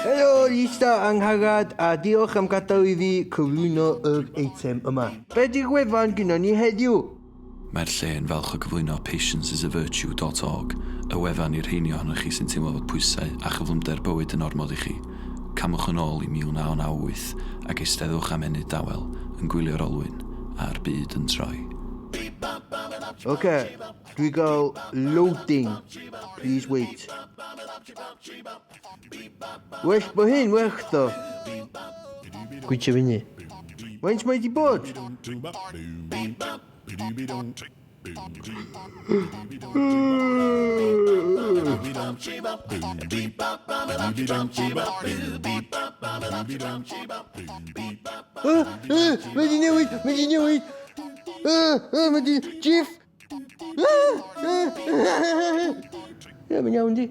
Helo Lisa Angharad a diolch am gadael i fi cyflwyno yr eitem yma. Be di'r wefan gynnon ni heddiw? Mae'r lle yn falch o gyflwyno patienceisAvirtue.org, y wefan i'r rheini ohonoch chi sy'n teimlo fod pwysau a chyflymder bywyd yn ormod i chi. Camwch yn ôl i 1998 ac eisteddwch am ennyd dawel yn gwylio'r olwyn a'r byd yn troi. Ok, dwi gael loading. Please wait. Well bo hyn, well do. Gwytio fyny. Faint mae di bod? Mae di newid, mae di newid. Mae di... Jiff! Ie, mae'n iawn di.